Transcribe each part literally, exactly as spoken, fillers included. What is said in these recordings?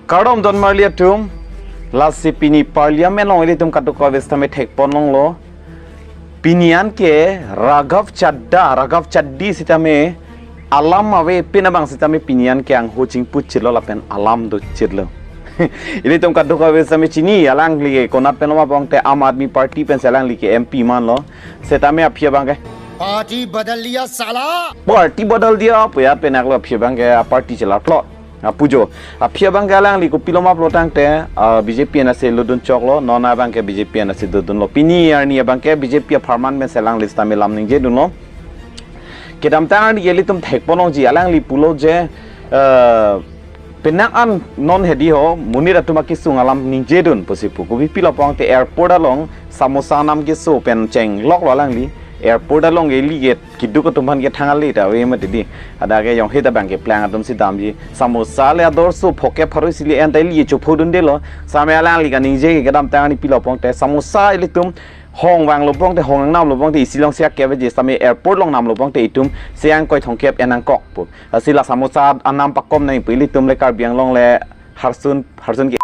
Kardom don marli atum, lasi pini Parliament along ilitum kadokave sitame thekpon longlo. Pini anke Raghav Chadha, Raghav Chaddi sitame alam avepin abang sitame pini anke angho chingpu chitlo lapen alam do chitlo. Ilitum kadokave sitame chini alangli ke konat pen lo ma pulote Aam Aadmi Party pensi alangli ke M P manlo. Sitame aphi abang ke Party badal diya sala. Party badal diya puya penaklo aphi abang ke a party chelarlo. Apujo. Aphi abang ke alangli kopilo ma pulo tangte, ah, B J P anatsi lutdun choklo, non abang ke B J P anatsi dodunlo. Pini arni abang ke B J P apharman pensi alangli sitame lam ningjedunlo. Kedamtang arni ilitum thekpon longji alangli pulo je, eh, penang an non hedi ho, monit atum akesung alam ningjedun pusi pu. Kopipilo pulote airport along samosa nam keso pen chengloklo alangli. Airport along eli ke keduk atum aphan ke thang ale ta ave mati di. Hadak ke jonghe ta abang keplang atum si damji. Samosa le ador so phoke pharo isi le en ta eli chopho dundelo. Sitame alangli kaningje ke kedamtang arni pilo pulote samosa ilitum hong vanglo pulote hong nangnamlo pulote isi along siak ke aveji sitame airport along namlo pulote itum seng koi thomkep en nangkok pu. Lasi la samosa anam pakom nangji pu ilitum le Karbi Anglong le harsun, harsun ke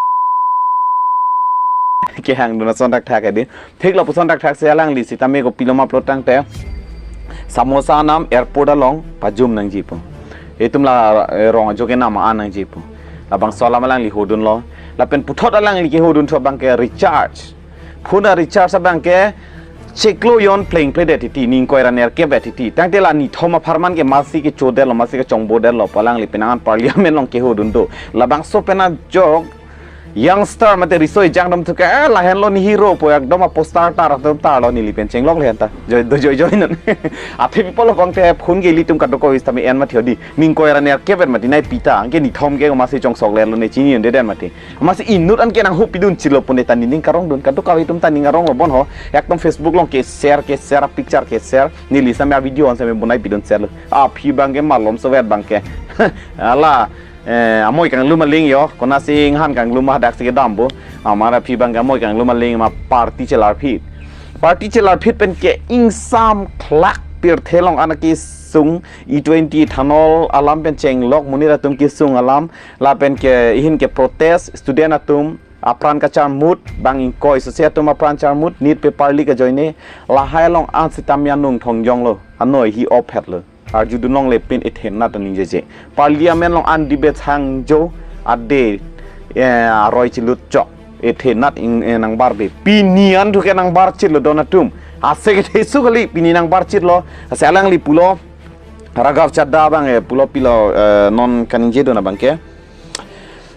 kehang dun ason thakthak edi. Thik lapuson thakthak si alangli sitame kopilo ma pulo tangte samosa nam airport along pajum nangji pu. Itum la, eh, rong ajo ke nam an nangji pu. Labangso alam alangli hodunlo. Lapen puthot alangli kehodun thu abang ke recharge. Phone a recharge abang ke chiklo jon plengple det titi, ning koi ra nerkep det titi. Tangte la nithom apharman ke masi kechodetlo, masi kechongbodetlo pu alangli penang an Parliament along kehodun do. Labangso pen ajok youngster mate riso ejang dom thu ke, eh, lahenlo ne hero pu ekdom a poster tar atum tarlo neli pen chenglok le hen ta. Joi do joi joi non. Athe people pulote phone ke ilitum kadokave sitame en mati ho di. Ning koi ra nerkep vet mati nai pita. Anke nithom ke masi chongsokletlo ne chini un dedet mati. Masi inut anke nangho pidun chitlo pune ta nening karongdun kadokave atum ta ning aronglo bon ho. Ekdom Facebook along ke share ke share picture ke share. Neli sitame a video an sitame bonai pidun share lo. Aphi abang ke malom sovet abang ke. Ala, eh, amoi kanglum aling jo. Konatsi inghan kanglum hadak si kedam bo. Amar aphi abang ke amoi kanglum aling ma party chelarphit. Party chelarphit pen ke ingsam khlak pirthe along an akesung E twenty ethanol alam pen chenglok monit atum kesung alam lapen ke ihin ke protest student atum apran kacharmut bang ingkoi sose atum apran charmut NEET paper leak ajoine lahai along an sitame anung thongjonglo anoi hi ophet lo arjudun longle pin ethe nat aningjeje Parliament along an debate hangjo ade eh, aroi chilut chok ethe nat ing eh, nangbar be pini an thu ke nangbar chitlo don atum ase kethe su kali pini nangbar chitlo ase alangli pulo Raghav Chadha abang eh, pulo pilo eh, non kaningjedun abang ke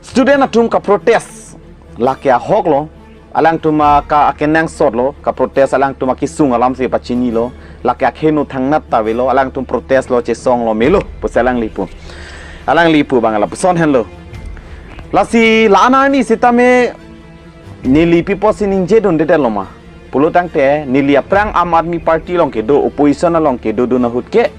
student atum kaprotest lake ahoklo alangtum aka akenangsotlo kaprotest alangtum akesung alam si pachinilo lake akheno thangnat ta avelo alangtum protest lo chesonglo melo pusi alangli pu alangli pu abang lapuson henlo lasi la-an arni sitame neli pi apotsi ningjedun dedetlo ma pulo tangte neli aphrang Aam Aadmi Party along kedo opposition along kedodun ahut ke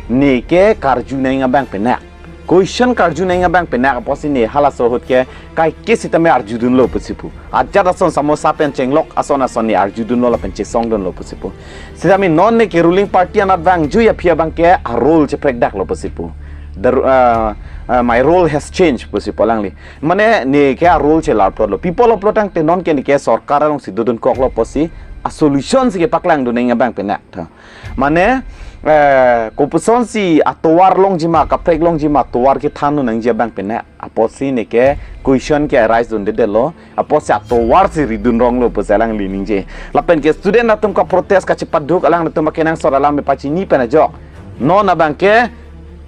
ne ke karju nangji abang penak question karju nangji abang penak apotsi ne halaso ahut ke kaike sitame arjudunlo pusi pu ajat ason samosa pen chenglok ason ason ne arjudunlo lapen chesongdunlo pusi pu sitame non ne ke ruling party anat vangjuji aphi abang ke arole cheprekdaklo pusi pu the uh, uh, my role has changed pusi pu alangli mane ne ke arole chelarplotlo people uplo tangte non ke ne ke sorkar alongsi dodunkoklo pusi a solution si kepaklangdun nangji abang penak tha mane eh, kopuson si atovar longjima kaprek longjima tovar kethandun nangji abang penak apotsi ne ke question ke arise dun dedetlo apotsi atovar si ridun ronglo pusi alangli ningje lapen ke student atum kaprotest kachepaduk alangtum akenangsot alam pachini pen ajok non abang ke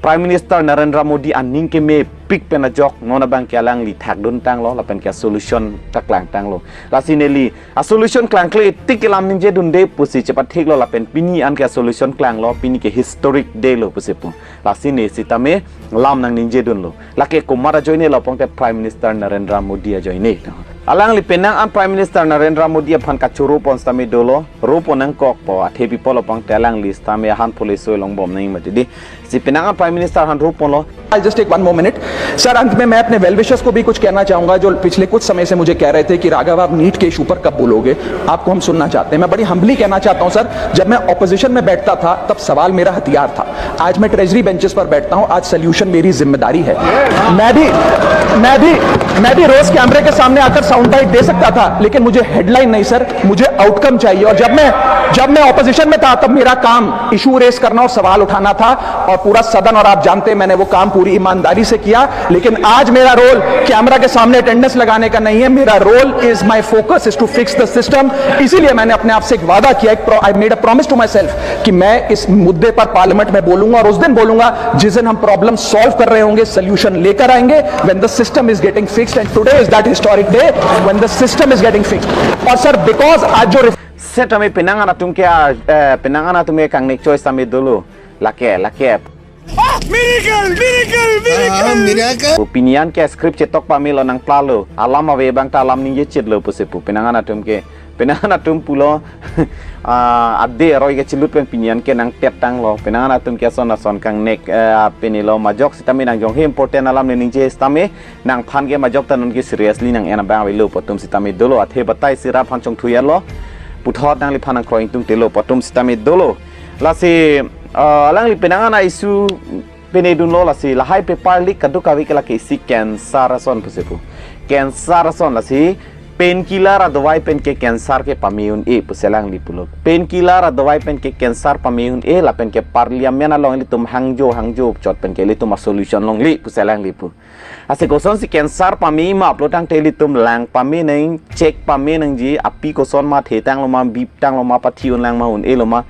Prime Minister Narendra Modi aning kemepik pen ajok non abang ke alangli thakdun tanglo lapen ke solution kaklang tanglo lasi neli a solution klangkle tik kelam ningjedunde pusi chepathiklo lapen pini an ke solution klanglo pini ke historic day lo pusi pu lasi ne sitame lam nangningjedunlo lake komat ajoine lo pulote Prime Minister Narendra Modi ajoine alangli penang an Prime Minister Narendra Modi aphan kachoro pon sitame dolo ro pon nangkok po athe pi pulo pulote alangli sitame ahan pule soi longbom nangji mati di Si penang an Prime Minister aphan ro ponlo. I'll just take one more minute. Sir, अंत में मैं अपने well wishers को भी कुछ कहना चाहूंगा, जो पिछले कुछ समय से मुझे कह रहे थे कि राघव, आप नीट के इशू पर कब बोलोगे, आपको हम सुनना चाहते हैं। मैं बड़ी हम्बली कहना चाहता हूं सर, जब मैं ऑपोजिशन में बैठता था तब सवाल मेरा हथियार था, आज मैं ट्रेजरी बेंचेस पर बैठता हूं, आज सॉल्यूशन मेरी जिम्मेदारी है। मैं भी मैं भी मैं भी रोज कैमरे के सामने आकर साउंड बाइट दे सकता था, लेकिन मुझे हेडलाइन नहीं सर, मुझे आउटकम चाहिए। और जब मैं जब मैं ऑपोजिशन में था तब मेरा काम इशू रेज करना और सवाल उठाना था, और पूरा सदन, और आप जानते हैं मैंने वो काम पूरी ईमानदारी से किया। लेकिन आज मेरा रोल कैमरा के सामने अटेंडेंस लगाने का नहीं है। मेरा role is, my focus is to fix the system। इसीलिए मैंने अपने आप से एक वादा किया, एक, I made a promise to myself कि मैं इस मुद्दे पर पार्लियामेंट में बोलूंगा, और उस दिन बोलूंगा जिस दिन हम प्रॉब्लम सॉल्व कर रहे होंगे, सॉल्यूशन लेकर आएंगे। When the system is getting fixed, and today is that historic day when the system is getting fixed। और सर, बिकॉज आज जो Setame penang an atum ke, eh, penang an atum ke kangnek choice tame dolo. Lake, lake. Miracle! Miracle! Miracle! Ah, miracle. Pu pini an ke script chetok pamelo, nangplalo. Alam ave abang ta alam ningje chitlo pusi pu. Penang an atum ke. Penang an atum pulo. Ah, ade aroi ke chilut pen pini an ke nangtet tanglo. Penang an atum ke ason ason kangnek, eh, penilo majok setame nangjong he important alam ne ningje setame nangphan ke majok ta non ke seriously nang-en abang avelo pu atum setame dolo, athe batai si rat aphan chongthu yalo, puthot nangliphan nangkroi ingtungtelo pu atum setame dolo. Lasi, ah, alangli penang an a-issue pene dunlo, lasi lahai paper leak kadokave ke lake isi cancer ason pusi pu. Cancer ason, lasi painkiller adawai pen ke cancer ke pame un-e pusi alangli pulo. Painkiller adawai pen ke cancer pame un-e, lapen ke parliament along ilitum hangjo hangjo chot pen ke ilitum a-solution longle pusi alangli pu. Lasi kosonsi cancer pame ma pulo tangte ilitum lang pame nang, check pame nangji, api koson ma, the tanglo ma, bip tanglo ma, pathi un lang ma, un-elo ma,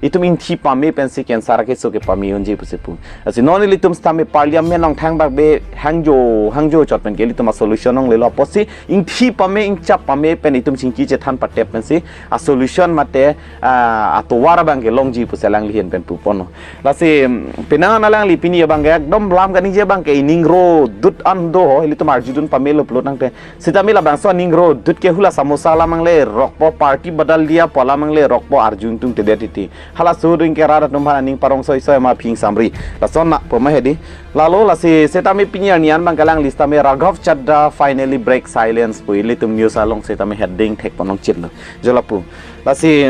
itum ingthi pame pensi cancer keso ke pame unji pusi pu. Lasi non ilitum setame parliament along thangbak be hangjo hangjo chot pen ke ilitum a-solution longlelo, apotsi ingthi pame, ingchap pame pen itum chingki chethan patep pensi a-solution mate, ah, atovar abang ke longji pusi alangli ahin pen pu ponlo. Lasi, mm, penang an alangli pini abang ke ekdom lam kaningje abang ke ining ro dut an do ho, ilitum arjudun pamelo pulo tangte. Setame labangso aning ro dut ke hula samosa alam angle rokpo, party badal diya pu alam angle rokpo, arju ingtungtedet titi. Halaso ring ke rat atum aphan aning parong soi soi ma phing samri. Lason na pu ma hedi. Lalo lasi setame pini arni an abang ke alangli setame Raghav Chaddha finally break silence pu ilitum news along setame heading thek ponlong chitlo. Jo lapu. Lasi,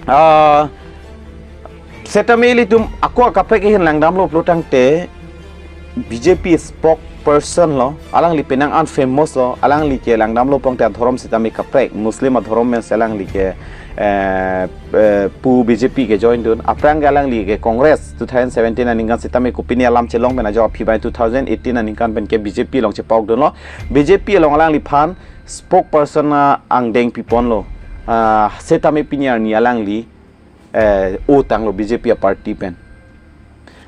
ah, setame ilitum ako akaprek ahin langdamlo pulo tangte B J P spokesperson lo, alangli penang an famous lo, alangli ke langdamlo pangte adhorom setame kaprek, Muslim adhorom pensi alangli ke, eh, eh, pu B J P ke join dun, aphrang ke alangli ke Congress two thousand seventeen aningkan setame kopine alam chelong pen ajo aphi bai two thousand eighteen aningkan pen ke B J P along chepaok dunlo, B J P along alangliphan spokesperson angdeng pi ponlo, ah, setame pini arni alangli, eh, o tanglo B J P a-party pen.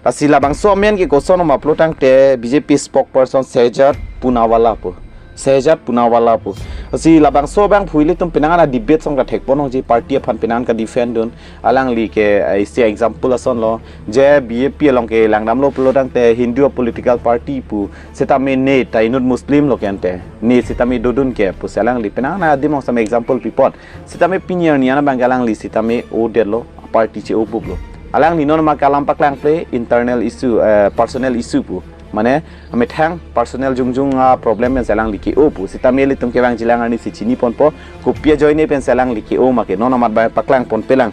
Lasi labangso amen ke koson ma pulo tangte B J P spokesperson Shehzad Poonawalla pu. Shehzad Poonawalla pu. Lasi labangso abang pu ilitum penang an a-debate song ta thek ponlongji, party aphan penang an ka-defend dun. Alangli ke, eh, isi example ason lo. Je B J P along ke langdamlo pulo tangte Hindu a-political party pu. Setame ne ta inut Muslim lo ke ante. Ne setame dodun ke pusi alangli penang an adim along setame example pi pon. Setame pini arni an abang ke alangli setame o detlo, party che-o puplo. Alangli non ma ke alam paklang ple internal issue, eh, personal issue pu. Mane, amethang personal jongjong a-problem pensi alangli ke-o pu. Setame ilitum kevangjilang arni si chini ponpo, kopi ajoine pensi alangli ke-o ma ke. Non amat abang paklang ponpelang.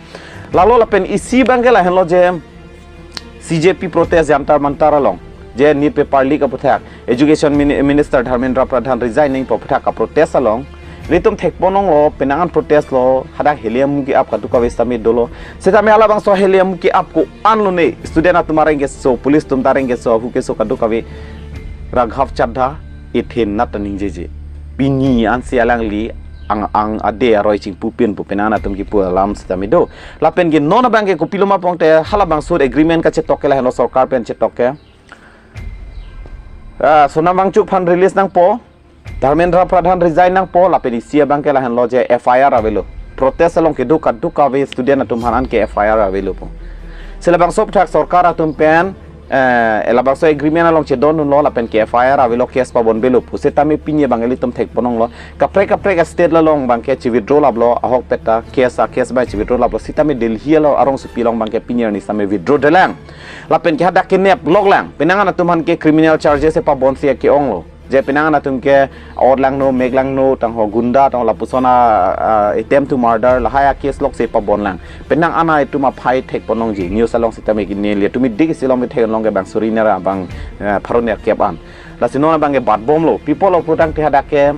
Lalo lapen isi abang ke lahenlo je, C J P protest Jantar Mantar along, je NEET paper leak aputhak, Education Mini-, Minister Dharmendra Pradhan resign nangpo aputhak a-protest along, ilitum thek ponlonglo, penang an protest lo, hadak heli amu ke-ap kadokave setame dolo. Setame halabangso heli amu ke-ap ko-an lone, student atum areng keso, police atum ta areng keso, ahu keso kadokave, Raghav Chaddha, ethe nat aningjeje. Pini ansi alangli ang, ang ade aroi chingpupin pu penang an atum kipu alam setame do. Lapen ke non abang ke kopilo ma pangte halabangso agreement kachetok ke lahenlo, sorkar pen chetok ke. Ah, Sonam Wangchuk aphan release nangpo. Dharmendra Pradhan resign nangpo, lapen isi abang ke lahenlo je F I R avelo. Protest along kedo kadokave student atum aphan an ke F I R avelo po. Si labangso aputhak sorkar atum pen Eh, labangso agreement along chedondunlo lapen ke F I R avelo, case pabonbelo pu setame pini abang ilitum thekponlonglo. Kaprek kaprek a-state along abangke che-withdraw laplo, ahokpet ta case, a-case abang che-withdraw laplo. Setame Delhi along arongsopi along abangke pini arni setame withdraw detlang. Lapen ke hadak keneploklang. Penang an atum aphan ke criminal charges e pabonsi ke-onglo. Je penang an atum ke orlangno, meklangno, tangho gunda, tangho lapuson a, a, attempt to murder, lahai a-case loksi pabonlang. Penang an atum aphai thekponlongji, news along setame ke neli, tumi dik isi along me theklong ke bang suri nera bang, eh, pharo nerkep an. Lasi non abangke batbomlo, people of putangte hadak ke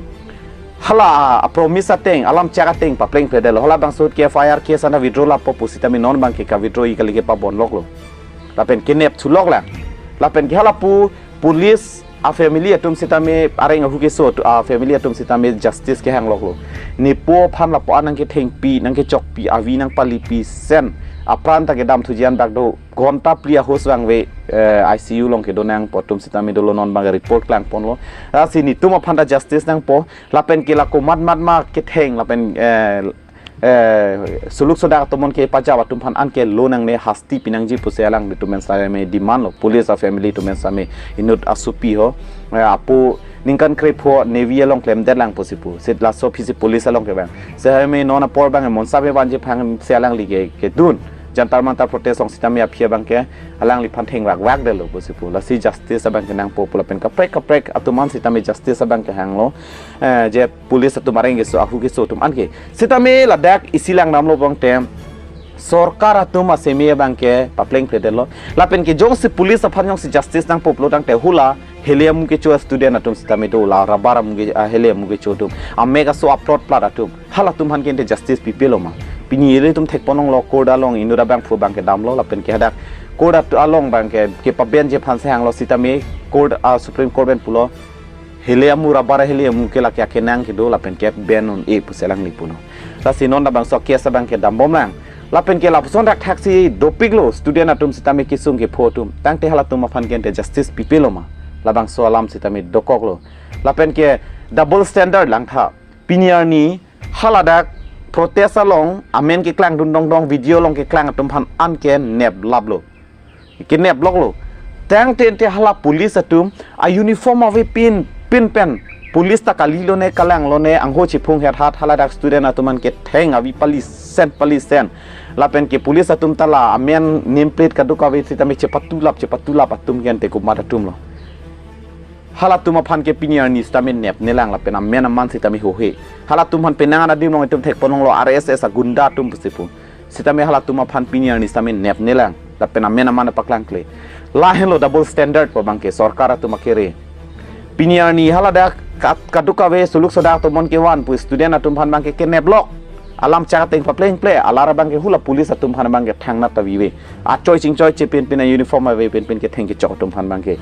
hala a-promise ateng, alam chak ateng paplengpledetlo, halabangso ahut ke F I R case ana withdraw lapo pu setame non abangke ka-withdraw-i kali ke pabonloklo. Lapen kenep thuloklang. Lapen ke hala pu police a-family atum setame areng ahu keso atu-, a-family atum setame justice kehangloklo. Nepo aphan lapu-an nangkethengpi, nangkechokpi, avi nangpalipi, sen apran ta kedam thuji an bak do. Ghonta phli ahus vangve, eh, I C U along kedo nangpo atum setame dolo, non abang report klangponlo. Lasi netum aphan ta justice nangpo. Lapen ke la komat mat ma ketheng, lapen, eh, eh, suluk sodak atum aphan kepajap atum aphan anke law nangne, hasti pinangji pusi alanglitum pen setame demand lo, police a-family atum pen setame, inut asopi ho, eh, apo ningkan krepho Navy along klemdetlang pusi pu. Seta laso aphisi police along kevang. Setame non apor abang monsa me vanji aphan si alangli ke, kedun. Jantar Mantar protest along setame aphi abangke alangliphan thengvakvakdetlo pusi pu. Lasi justice abangke nangpo pu lapen kaprek kaprek atum an setame justice abangke hanglo. Eh, je police atum areng keso, ahu keso atum anke. Setame ladak isi langdamlo bangte, sorkar atum aseme abangke paplengpledetlo. Lapen ke jongsi police aphan jongsi justice nangpo pulo tangte hula heli amu kecho student atum setame do, la rubber amu ke, ah, heli amu kecho atum, amek aso aplot plat atum, halatum aphan ke ante justice pipelo ma? Pini ilitum thekponlonglo, court along inut abangphu abangke damlo, lapen ke hadak court at-, along abangke kepabenji aphan si hanglo setame court, ah, Supreme Court pen pulo, heli amu, rubber heli amu ke lake akenang kedo lapen ke ben un-e pusi alangli puno. Lasi non labangso case abangke dambomlang. Lapen ke lapuson rakthaksi dopiklo student atum setame kesung kepho atum. Tangte halatum aphan ke ante justice pipelo ma? Labangso alam setame dokoklo. Lapen ke double standard langtha. Pini arni haladak protest along amen keklangdun dongdong, video along keklang atum aphan anke neplaplo. Keneploklo. Tangte ante hala police atum a-uniform avepin, pin pen police ta kalilone, kalanglone, angho chiphung het hat, haladak student atum an ketheng avi palisen palisen. Lapen ke police atum ta la amen name plate kadokave setame chepatulap chepatulap atum ke ante komat atumlo? Halatum aphan ke pini arni setame nepnelang lapen amen aman setame hohe. Halatum aphan penang an adim along itum thekponlonglo, R S S agunda atum pusi pu. Setame halatum aphan pini arni setame nepnelang lapen amen aman paklangkle. Lahenlo double standard pu abangke sorkar atum akere. Pini arni haladak kat-, kadokave suluk sodak atum aphan kevan pu student atum aphan abangke keneplok. Alam chak ateng paplengple, alar abangke hula police atum aphan abangke thangnat ta vive. Achoi chingchoi chepin pin, a-uniform avepin pin ketheng kechok atum aphan abangke.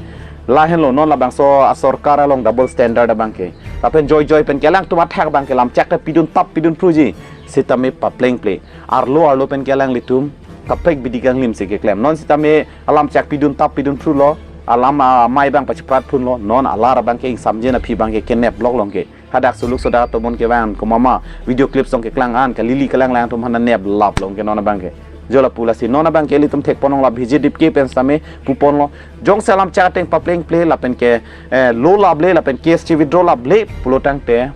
Lahenlo non labangso asorkar along double standard abangke. Lapen joijoi pen ke alangtum athak abangke lam chak ta pidun tap pidun phruji. Setame paplengple. Arlo arlo pen ke alanglitum kaprek bidi kanglim si keklem. Non setame alam chak pidun tap pidun phrulo, alam amei abang pachiprat phunlo, non alar abangke ingsamjin aphi abangke keneplok longke. Hadak suluk sodak atum aphan kevang, komat ma video clips along keklang an, kalili kalanglang atum aphan neplap longke non abangke. Jo lapu lasi non abangke ilitum thekponlonglo, B J D P ke pen setame puponlo. Jongsi alam chak ateng paplengple lapen ke, eh, law laple lapen case che-withdraw laple pulo tangte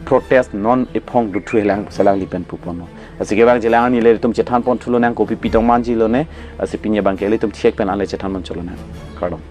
protest non ephong duthu helang selang lipen puponlo. Lasi kevangjilang ani le ilitum chethanpon thulonang, kopi pitong manjilone, lasi pini abangke ilitum thek pen anle chethanpon chulonang. Kardom.